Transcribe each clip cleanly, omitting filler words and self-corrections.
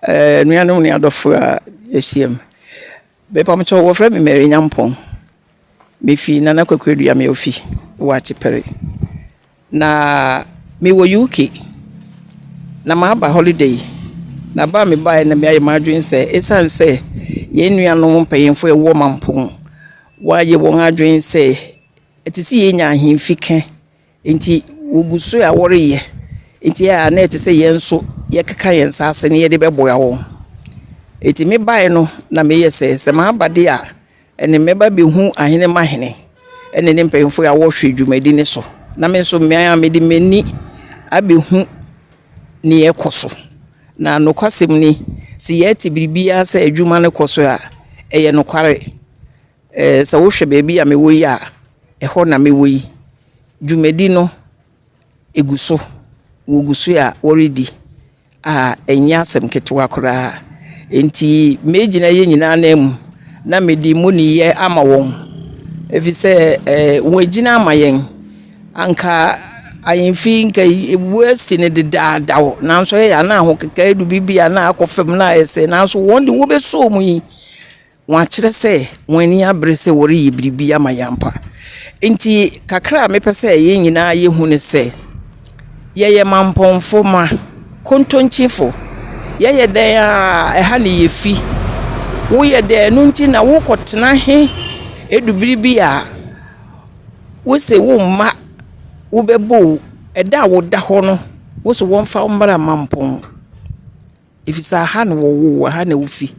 Anuanom ne adɔfo a yɛahyia mu. Mepa mo kyɛw, wɔfrɛ me Mary Nyampɔn. Mefi Nana Kwaku Aduame ofi wɔ Akyepɛre. Na mewɔ UK na maba holiday. Na ba a mebaeɛ no, meayɛ m'adwene sɛ ɛsiane sɛ yɛn nuanom mpanyimfo a ɛwɔ Mampɔn wɔayɛ wɔn adwene sɛ ɛte sɛ yɛnya ahemfi ka nti wogu so a wɔreyɛ nti a na ɛte sɛ yɛn nso yɛkeka yɛn nsa ase na yɛde bɛboa wɔn. Nti mebaeɛ no na meyɛ sɛ maba de a, ɛne mɛba bɛhu ahene mahene ɛne ne mpanyimfo a wɔrehwɛ dwumadi ne so. Na me nso mmea a mede m'ani abɛhu nea ɛkɔ so. Na nokwasɛm ni, sɛ yɛte biribiara sɛ adwuma no kɔ so a, ɛyɛ nokware. Sɛ wohwɛ baabi a mewɔ yi a, ɛhɔ na mewɔ yi. Dwumadi no egu so. Wogu so a wɔredi a ɛnyɛ asɛm ketewa koraa. Nti megyina yɛn nyinaa nan mu na mede mu niyɛ ama wɔn. Ɛfiri sɛ wɔagyina ama yɛn. Anka ahemfi nka wɔasi no dedaadaw, nanso ɛyɛ a na ahokeka edu biribi a na akɔ fam na ayɛ sɛ, nanso wɔn de wɔbɛsoo mu yi, wɔakyerɛ sɛ wɔn ani abere sɛ wɔreyɛ biribi ama yɛn ampa. Nti kakra a mepɛ sɛ yɛn nyinaa yɛhu ne sɛ, yɛyɛ Mampɔnfo ma kontonkyifo. Yɛyɛ dɛn a ɛha ne yɛ fi. Woyɛ dɛn no nti na wokɔtena he edu biribi a wose wo mma wobɛbɔ wo ɛda a woda hɔ no, wose wɔmfa wo mmra Mampɔn, ɛfiri sɛ aha na wɔwoo wo, aha na wofi.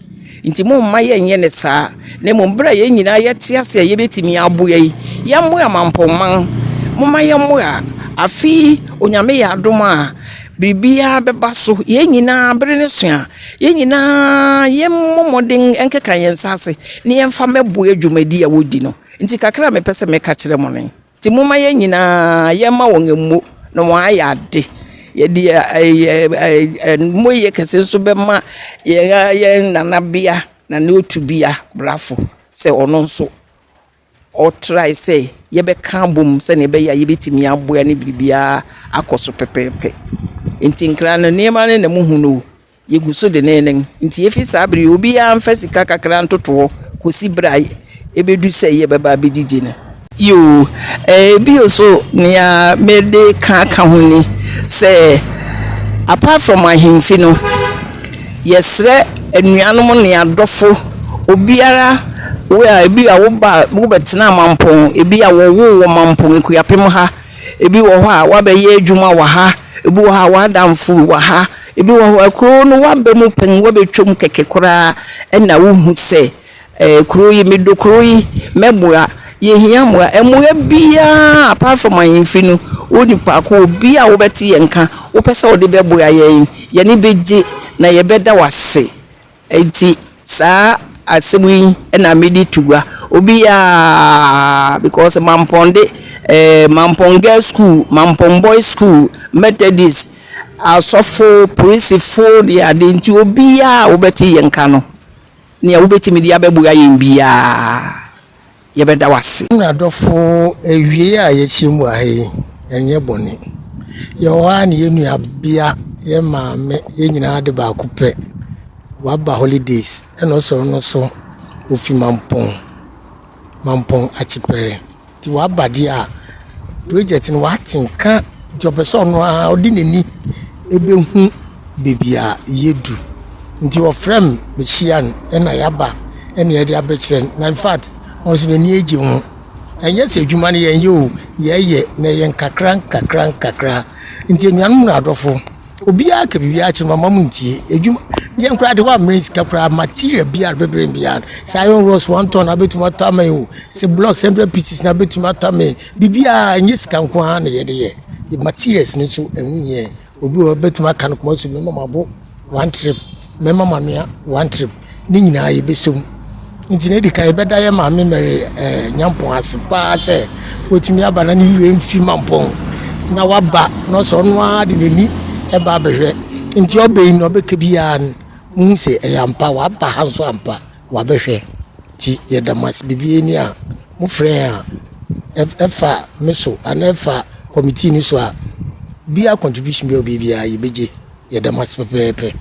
Nti momma yɛnyɛ ne saa, na mmom berɛ a yɛn nyinaa yɛte ase a yɛbɛtumi aboa yi, yɛmmoa Mampɔnman. Momma yɛmmoa. Afe yi Onyame yɛ adom a, biribiara bɛba so. Yɛn nyinaa bere ne so a, yɛn nyinaa yɛmmɔ mmɔden nkeka yɛn nsa ase na yɛmfa mmɛboa dwumadi a wɔdi no. Nti kakra a mepɛ sɛ meka kyerɛ mo no, nti momma yɛn nyinaa yɛmma wɔn mmo na wɔn ayɛ ade. Yɛde mmoyɛ kɛse nso bɛma yɛn nanabea Nana Otubia Brafo sɛ ɔno nso ɔtrae sɛ yɛbɛka abom sɛnea ɛbɛyɛ a yɛbɛtumi aboa ne biribiara akɔ so pɛpɛɛpɛ. Nti nkra no, nneɛma no na muhu no, yɛgu so denneennen. Nti yɛfi saa bere yi, obiara mfa sika kakra ntoto hɔ kɔsi bere a ɛbɛdu sɛ yɛbɛba abɛgyigye no. Yoo, bio so nea mede ka ho ni sɛ apart from ahemfi no, yɛsrɛ anuanom ne adɔfo obiara wo a ebi a woba wobɛtena Mampɔn, ebi a wɔwoo wɔ Mampɔn Akuapem ha, ebi wɔ hɔ a wabɛyɛ adwuma wɔ ha, ebi wɔ hɔ a wadamfo wɔ ha, ebi wɔ hɔ a kuro no waba mu pɛn, wabɛtwam kɛkɛ koraa, ɛna wohu sɛ kuro yi, medɔ kuro yi, mɛboa. Yɛhia mmoa, mmoa biara apart from ahemfi no, wo nipa ko obi a wobɛte yɛn nka, wopɛ sɛ wode bɛboa yɛn, yɛne bɛgye na yɛbɛda wo ase. Nti saa asɛm yi na mede to gua obiara, because Mampɔn de Mampɔn Girls School, Mampɔn Boys School, Methodist asɔfo, polisifo ne ade, nti obiara a wobɛte yɛn nka no, nea wobɛtumi de abɛboa yɛn biara, yɛbɛda wo ase. Adɔfo, awie a yɛahyia mu wɔ ha yi, ɛnyɛ bɔne. Yɛwɔ hɔ a ne yɛn nuabea, yɛn maame, yɛn nyinaa de baako pɛ. Waba holidays ɛna ɔsɛ ɔno nso ofi Mampɔn, Mampɔn Akyepɛre. Nti waba deɛ a, project no wate nka, nti ɔpɛ sɛ ɔno ara ɔde n'ani ɛbɛhu baabi a yɛdu. Nti ɔfrɛ me, mehyia no ɛna yɛaba ɛna yɛde abɛkyerɛ no. Na in fact, ɔno nso n'ani agye ho. Ɛnyɛ sɛ adwuma no yɛnyɛ o, yɛyɛ na ɛyɛ nkakra nkakra nkakra. Nti anuanom ne adɔfo, obiara ka biribi akyerɛ mo ama mo ntie. Adwuma yɛn koraa de hɔ a mmere sika koraa, material biara bebree biara, sɛ iron rods 1 ton abɛtumi atɔ ama yɛn o, sɛ blocks 100 pieces na abɛtumi atɔ ama yɛn, biribiara ɛnyɛ sika nko ara na yɛde yɛ. Materials no nso ɛho hia. Obi wɔ hɔ bɛtumi aka no kɔma so, mɛma mo abo one trip, mɛma mo anwea one trip, ne nyinaa yɛbɛsɔ mu. Nti na edi kan, yɛbɛda yɛ maame Mary Nyampɔn ase paa sɛ wɔtumi aba na ne werɛ mfi Mampɔn na waba na ɔsɛ ɔno ara de n'ani ɛba abɛhwɛ. Nti ɔbɛ yi na ɔbɛka biara no, muhu sɛ ɛyɛ ampa, waba ha nso ampa, wabɛhwɛ. Nti yɛda mo ase. Biribi ni a mofrɛ yɛn a, ɛfa me so anaa ɛfa committee ni so a, biara contribution bi a obi biara yɛbɛgye. Yɛda mo ase pɛpɛɛpɛ.